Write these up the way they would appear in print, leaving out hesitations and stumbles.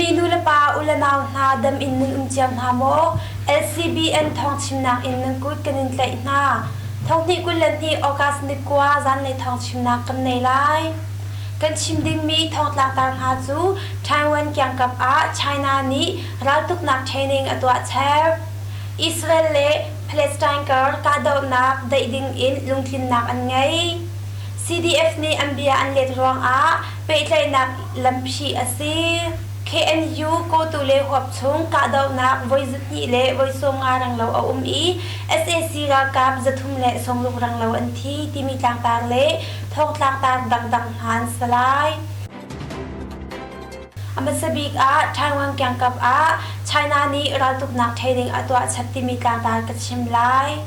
Dawtmi nulepa ulenau hna dam in nan um cio hna maw? LCBN thawngchimnak in nan kut kan in tlaih hna. Thonghnih 22 August ni kua zanlei thawngchimnak kan nei lai. Kan chim dingmi thawngtlangtar hna cu Taiwan kiangkap ah China nih raltuknak training a tuah chep. Israel le Palestine kar kahdohnak daih ding in lungtlinnak an ngei. CDF nih an bia an let ruangah pehtlaihnak lamphih a si. KNU kawtu le huap chung kahdohnak voi 200 le voi 50 renglo a um i sac ralkap 360 renglo an thi timi tlangtar le thawngtlangtar dangdang hna an si lai. A hmasa bik ah Taiwan kiangkap ah China nih raltuknak training a tuah chap timi tlangtar ka chim lai.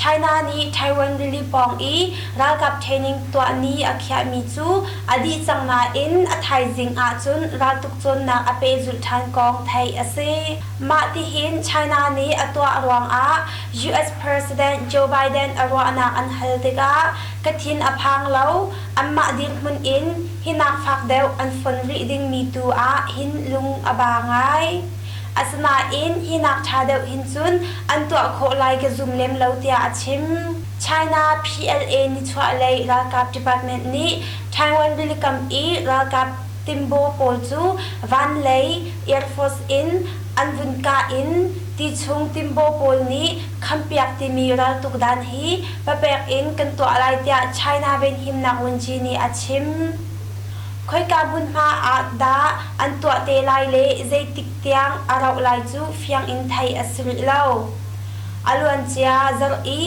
China nih Taiwan rili pawng i ralkap training tuah ni a khiahmi cu a dih cang nain a thaizing ahcun raltuk cawnnak a pehzulh ṭhan kong theih a si. Mah tihin China nih a tuah ruangah US President Joe Biden a ruahnak an hal tikah ka thin a phang lo, anmah dirhmun in hinak fak deuh an fon rih dingmi tu ah hin lung a ba ngai. Asinain hinak ṭha deuh hin cun an tuah khawh lai ka zum lem lo tiah a chim. China PLA nichuahlei ralkap department nih Taiwan rilikam i ralkap timbaw pawl cu van lei Air Force in an vun kah in ti chung timbaw pawl nih khampiak timi raltuk dan hi papek in kan tuah lai tiah China venhimnak vunci nih a chim. Khoika hmunhma ah dah an tuah te lai le zeitik tiang a rauh lai cu fiang in theih a si rih lo. A luancia zarh i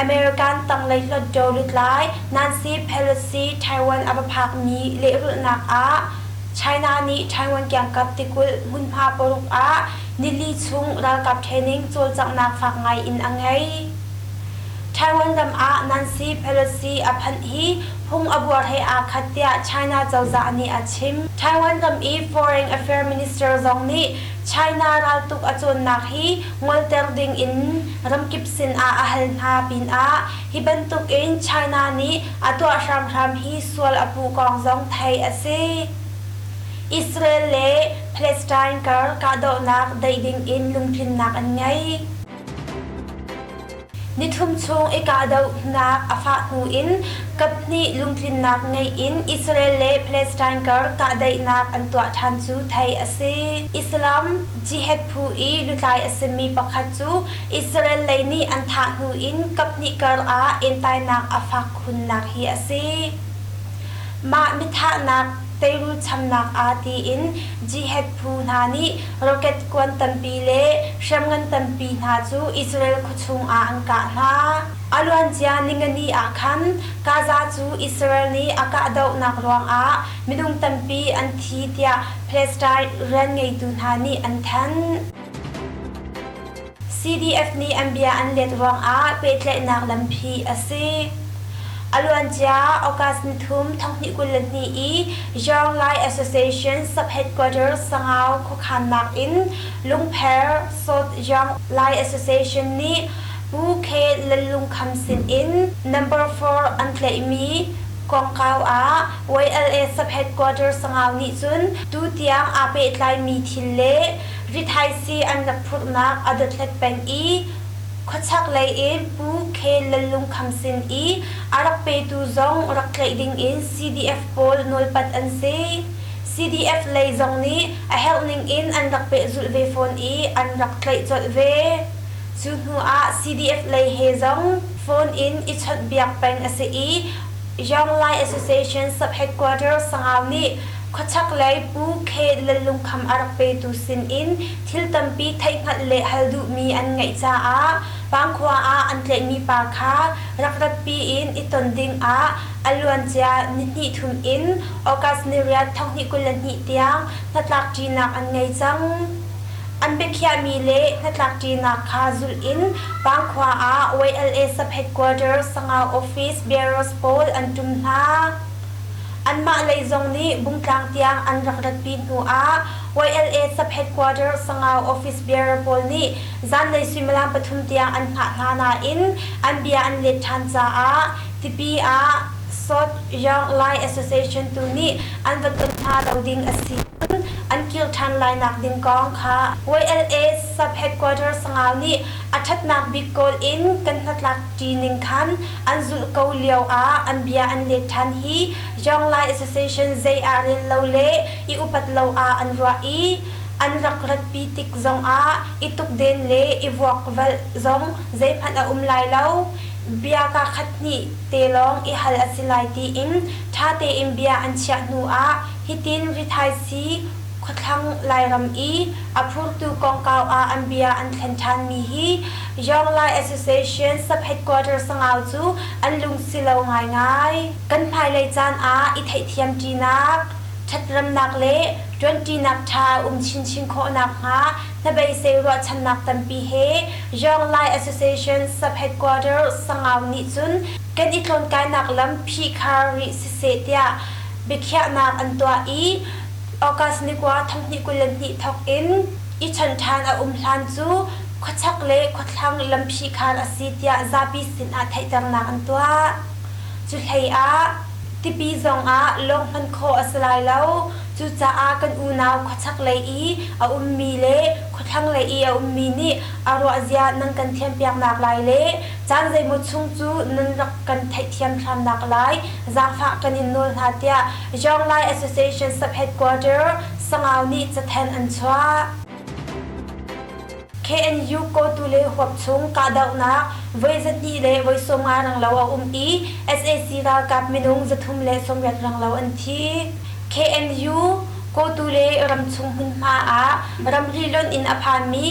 American tanglei hlawtṭaw lutlai Nancy Pelosi Taiwan a va phakmi lehrulhnak ah China nih Taiwan kiangkap tikulh hmunhma paruk ah nili chung ralkap training cawlcanghnak fak ngai in a ngei. Taiwan ram ah Nancy Pelosi a phanh hi phung a buar he aa khat tiah China cozah nih a chim. Taiwan ram i Foreign Affairs Minister zong nih China raltuk a cawnnak hi ngolter ding in ramkip sin ah a hal hna pinah hi bantuk in China nih a tuah hramhram hi sual a puh kong zong theih a si. Israel le Palestine kar kahdohnak daih ding in lungtlinnak an ngei. Nithum chung i kahdohnak a fah hnu in kaphnih lungtlinnak ngei in Israel le Palestine kar kahdaihnak an tuah ṭhan cu theih a si. Islam Jihad phu i lutlai a simi pakhat cu Israel lei nih an thah hnu in kaphnih kar ah entainak a fak khunnak hi a si. Mah mithahnak teirul chamnak ah tiin Jihad phu hna nih rocket kuan tampi le hriamngan tampi hna cu Israel khuachung ah an kah hna. A luancia ningani ah khan Gaza cu Israel nih a kahdohnak ruangah minung tampi an thi tiah Palestine rianngeitu hna nih an thanh. CDF nih an bia an let ruangah pehtlaihnak lampi a si. A luancia August nithum thonghnih 22 i Young Lai Association Sub-Headquarters Sangau khuakhannak in Lungpher South Young Lai Association nih Pu K. Lallungkham sin in number 4 an tlaihmi kongkau ah YLA Sub-Headquarters Sangau nih cun tutiang aa pehtlaimi thil le Rithaisii an rak phurhnak a dothlat peng i khuachak lei in Pu K. Lallungkham sin i a rak petu zong rak tlaih ding in CDF pawl nawlpat an si. CDF lei zong nih a herh ning in an rak pehzulh ve fawn i an rak tlaih colh ve. Cu hnu ah CDF lei he zong phone in i chawnhbiak peng a si i Young Lai Association Sub-Headquarters Sangau nih Khuachaklei Pu K. Lallungkham a rak petu sinin thil tampi theihhngalh le hal duhmi an ngeih caah Pangkhua ah an tlaihmi pa kha rak ratpi in i ton dingah a luancia nihnih thum in August ni riat thonghnih 22 tiang hnatlakṭinak an ngei cang. An biakhiahmi le hnatlakṭinak kha zulh in Pangkhua ah YLA Sub-Headquarters Sangau Office Bureaus pawl an ṭum hna. Anmah lei zong nih Bungtlang tiang an rak ratpi hnu ah YLA Sub-Headquarters Sangau Office Bearer pawl nih zanlei suimilam pathum tiang an hngah hna nain an bia an let ṭhan caah Tipi ah South Young Lai Association tu nih an va ton hna lo ding a si. an kir ṭhan lainak ding kong kha YLA Sub-Headquarter Sangau nih a ṭhatnak bik kawl in kan hnatlak ṭi ning khan an zulh ko lio ah an bia an let ṭhan hi Yong Lai Association zei ah rel lo le i upat lo ah an ruah i an rak ratpi tik zongah i tukden le i vuakvalh zong zeihmanh a um lai lo. Bia kaa khat hnih te lawng i hal a si lai tiin ṭha tein bia an chiah hnu ah hitin rithaisii khuathlang Lairam i a phurtu kongkau ah an bia an thlen ṭhanmi hi Yong Lai Association Sub-Headquarter Sangau cu an lungsi lo ngaingai. Kan hmailei caan ah i theihthiam ṭinak, ṭhatremnak le ṭuanṭinak ṭha a um chinchin khawh nakhnga hnabeisei ruahchannak tampi he Yong Lai Association Sub-Headquarter Sangau nih cun kan i tlawnkainak lam phihkhar rih siseh tiah biakhiahnak an tuah i August ni kua thonghnih 22 thawk in i chawnh ṭhan a um hlan cu khuachak le khuathlang lam phihkhar a si tiah zapi sinah theihternak an tuah. Cu hlei ah tipi zongah lawng hman khawh a si lai lo. Cucaah kan unau khuachak lei i a ummi le khuathlang lei i a ummi nih a ruahzia nan kan thiampiaknak lai le caan zeimaw chung cu nan rak kan theihthiam hramnak lai zaangfah kan in nawl hna tiah Yong Lai Association Sub-Headquarter Sangau nih cathanh an chuah. KNU Kawtu le huap chung kahdohnak voi 200 le voi 50 renglo a um i sac ralkap minung 380 renglo an thi. KNU Kawtu le ramchung hmunhma ah ramri lonh in a phanmi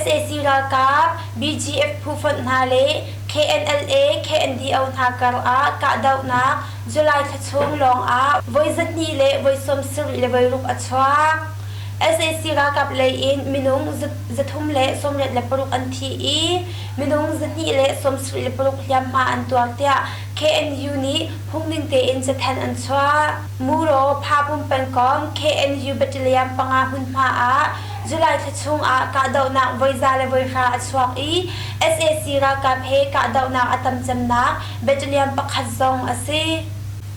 sac ralkap BGF phu fonh hna le KNLA, KNDO hna kar ah kahdohnak July thla chung lawng ah voi 200 le voi 70 le voi ruk a chuak. Sac ralkap lei in minung 386 an thi i minung 276 hliamhma an tuar tiah KNU nih phungning tein cathanh an chuah. Muraw Phapum pengkomh KNU Battalion panga hmunhma ah July thla chung ah kahdohnak voi za le voi hra a chuak i sac ralkap he kahdohnak a tam cemnak battalion pakhat zong a si.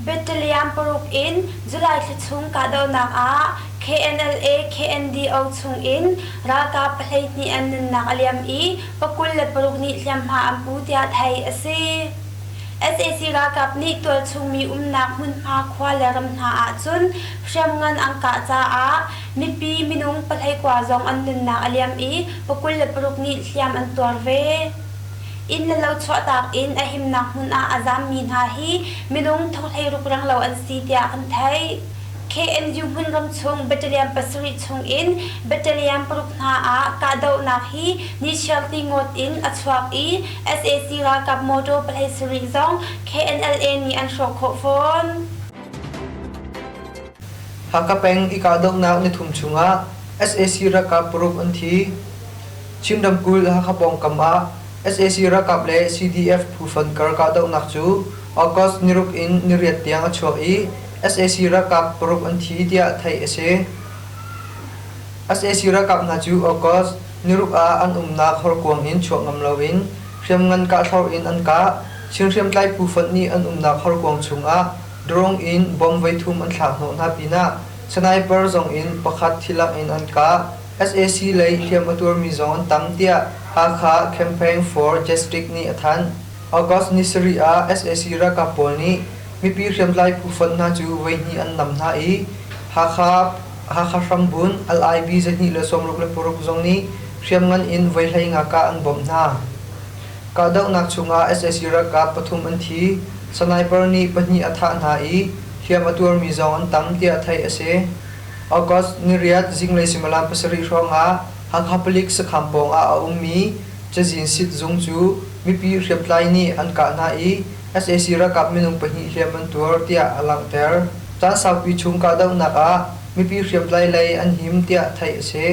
Battalion paruk in July thla chung kahdohnak ah KNLA KNDO chungin ralkap 12 an nunnak a liam i 26 nih hliamhma an pu tiah theih a si. Sac ralkap nih tualchung mi umnak hmunhma khua le ram hna ahcun hriamngan an kah caah mipi minung 19 zong an nunnak a liam i 26 nih hliam an tuar ve. Inn le lo chuahtak in a himnak hmun ah a zammi hna hi minung 16 renglo an si tiah kan theih. KNU hmunram chung battalion pasarih chungin battalion paruk hna ah kahdohnak hi nichiar ti ngawt in a chuak i sac ralkap motor pahlei sarih zong KNLA nih an hrawh khawh fawn. Hakha peng i kahdohnak nithum chungah sac ralkap paruk an thi. Chin ramkulh Hakha pawngkam ah sac ralkap le CDF phu fonh kar kahdohnak cu August niruk in niriat tiang a chuak i sac ralkap paruk an thi tiah theih a si. Sac ralkap hna cu August niruk ah an umnak horkuang in chuak ngam loin hriamngan kahthlorh in an kah. Chin hriamtlai phu fonh nih an umnak horkuang chungah drone in bomb voithum an thlak hnawh hna pinah sniper zong in pakhat thilak in an kah. Sac lei hliam a tuarmi zong an tam tiah Hakha Campaign for Justice nih a thanh. August ni sarih ah sac ralkap pawl nih mipi hriamtlai phu fonh hna cu voihnih an nam hna i Hakha Hakha hrambun LIB 266 zong nih hriamngan in voi 15 kah an bawmh hna. Kahdohnak chungah sac ralkap pathum an thi. Sniper nih pahnih a thah hna i hliam a tuarmi zong an tam tiah theih a si. August niriat zinglei suimilam pasarih hrawngah Hakha palik sakhan pawngah a ummi cazin sitzung cu mipi hriamtlai nih an kah hna i sac ralkap minung pahnih hliam an tuar tiah a langhter. Caan saupi chung kahdohnak ah mipi hriamtlai lei an him tiah theih a si.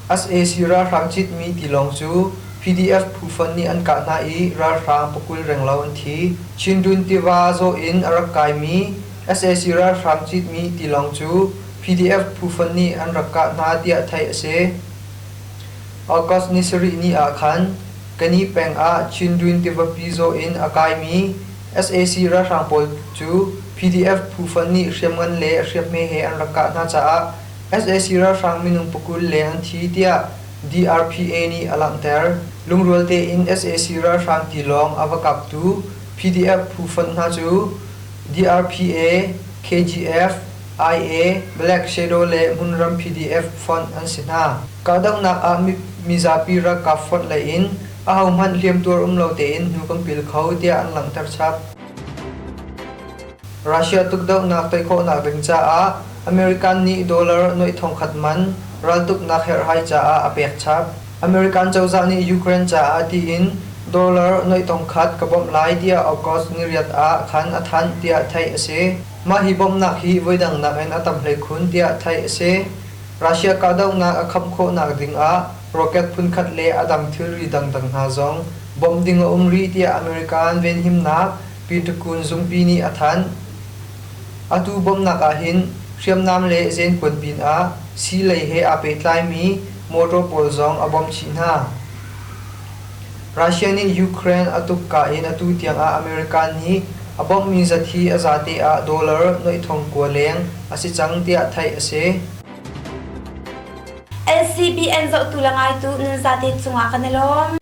Sac ralhrang citmi tilawng cu PDF phu fonh nih an kah hna i ralhrang pakul renglo an thi. Chindwin tiva zawh in a rak kaimi sac ralhrang citmi tilawng cu PDF phu fonh nih an rak kah hna tiah theih a si. August ni sarih ni ah khan Kani peng ah Chindwin tivapi zawh in a kaimi sac ralhrang pawl cu PDF phu fonh nih hriamngan le hriamhme he an rak kah hna caah sac ralhrang minung pakul leng an thi tiah DRPA nih a langhter. Lungrual tein sac ralhrang tilawng a va kaptu PDF phu fonh hna cu DRPA, KGF, IA, Black Shadow le Hmunram PDF fonh an si hna. Kahdohnak ah mizapi ralkap fonh lei in ahohmanh hliamtuar um lo tein hnu kan pil kho tiah an langhter chap. Russia tukdohnak tei khawhnak ding caah American nih dollar nuaih thongkhat man raltuknak herhhai caah a pek chap. American cozah nih Ukraine caah tiin dollar nuaih thongkhat ka bawmh lai tiah August niriat ah khan a thanh tiah theih a si. Mah hi bawmhnak hi voidang nakin a tam hlei khun tiah theih a si. Russia kahdohnak a kham khawhnak dingah rocket phunkhat le a dang thilri dangdang hna zong bawmh ding a um rih tiah American venhimnak Pentagon zungpi nih a thanh. Atu bawmhnak ahhin hriamnam le zenkuan pinah sii lei he aa pehtlaimi motor pawl zong a bawmh chih hna. Russia nih Ukraine a tuk ka in atu tiangah America nih a bawmhmi zat hi a zate ah dollar nuaih thong kua leng a si cang tiah theih a si. LCBN zohtu le ngaitu nan zate cungah kan i lawm.